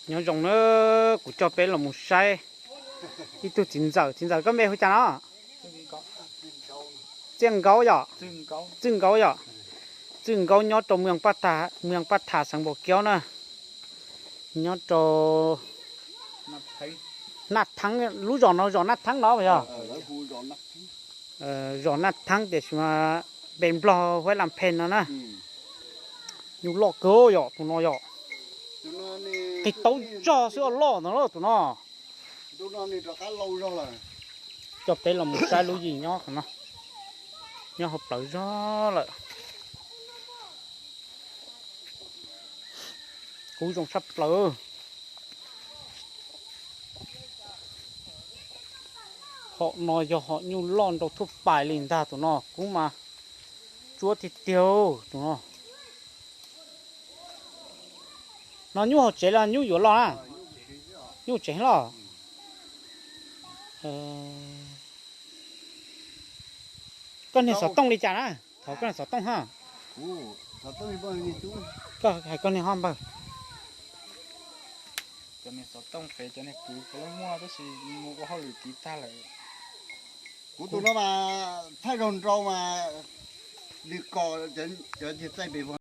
Nyob zoo na, kuv coj peb los mus saib ib tug txiv ntxawm. Txiv ntxawm koj npe hu cas no? Txij Nkaub yom? Txij Nkaub yom? Txij Nkaub nyob rau Mweej Paj Thas xeev Npaus Kiaub na. Nyob rau Naj Theeb, lub zos no zos Naj Theeb no yog? Zos Naj Theeb tiam sis mas npe Nplog Huab Las Phees no na. Nyuj loj kawg yom tus no yom. Qis taub zog xwb os loj no tus no. Coj peb los mus saib lub yim nyob qhov no, nyob hauv plawv zog lawm. Kub zoo tshaj plaws. Hom no yog hom nyuj loj nrau thuj pais li ntag tus no, kub mas tsuab tiag tiag tus no. No nyuj hauv tsev los nyuj yuav los na? Nyuj tsev los. Koj niag xov tooj li cas na? Thov koj niag xov tooj ha. Koj hais koj niag hoj npawg. Cov niag xov tooj pem cov niag kwv puav leej muaj tab sis mus ua hauj lwm tiv tag lawm. Kuv tus no mas thaij zog nrau mas li ko, cov txaij pem